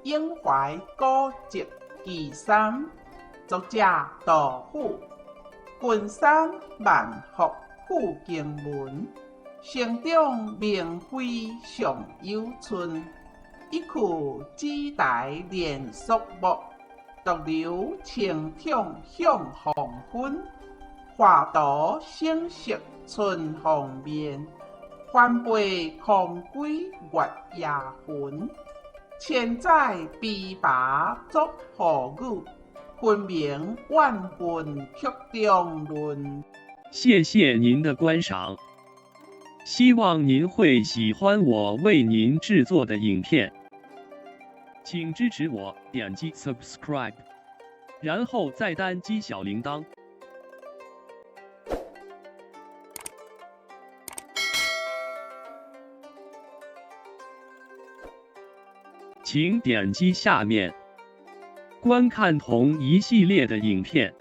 永懷古跡其三，作者杜甫。群山萬壑富經文，城中明妃尚有春。一去紫台連肅穆，獨留青冢向黃昏。畫圖聲色春風面，帆背空歸月夜魂。千載琵琶作和語，分明怨恨曲中論。謝謝您的觀賞，希望您會喜歡我為您製作的影片，請支持我點擊 subscribe，然後再單擊小鈴鐺。請點擊下面觀看同一系列的影片。